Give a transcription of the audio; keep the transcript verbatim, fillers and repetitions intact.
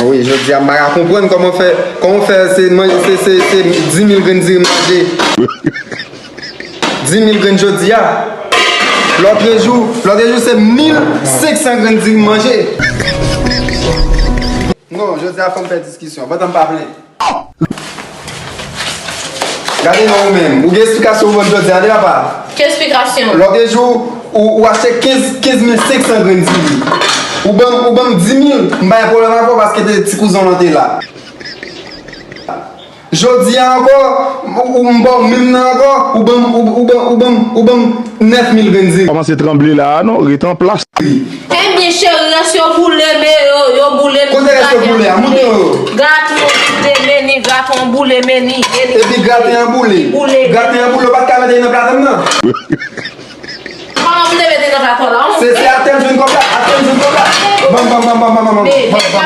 Wi, jodi a m pa ka konprann kòman fè, kòman fè se, se, se, se dis mil grenn diri m manje. Dis mil grenn jodi a. Lòtrejou, lòtrejou se mil senk san grenn diri m manje. Non, jodi a fò m fè diskisyon. Pandan m pa plen. Gade non ou menm. Ou gen esplikasyon ou ban m jodi a, de papa? Ki esplikasyon? Lòtrejou, ou, ou achte kenz, kenz mil senk san grenn diri. Ou ban m, ou ban m dis mil, m pa gen pwoblèm avè w paske te ti kouzen w lan te la. Jodi a ankò, ou, ou m ba w menm nan ankò, ou ban m, ou, ou ban, ou ban m, ou ban m nèf mil grenn diri. Kòmanse tranble la a non, ret an plas. Ebyen cheri, rès yo boule men yo, yo boule men. Kote rès yo boule a? Montre yo. Graten yo boule men ni, graten yo boule men ni, men ni. Epi graten an boule. Boule. Graten an boule, ou pa t ka mete nan plat m nan. Kòman pou te mete nan plat la? Se, se atè m jwenn kòb la, atè m jwenn kòb la. Bam, bam, bam, bam, bam, bam, bam, bam.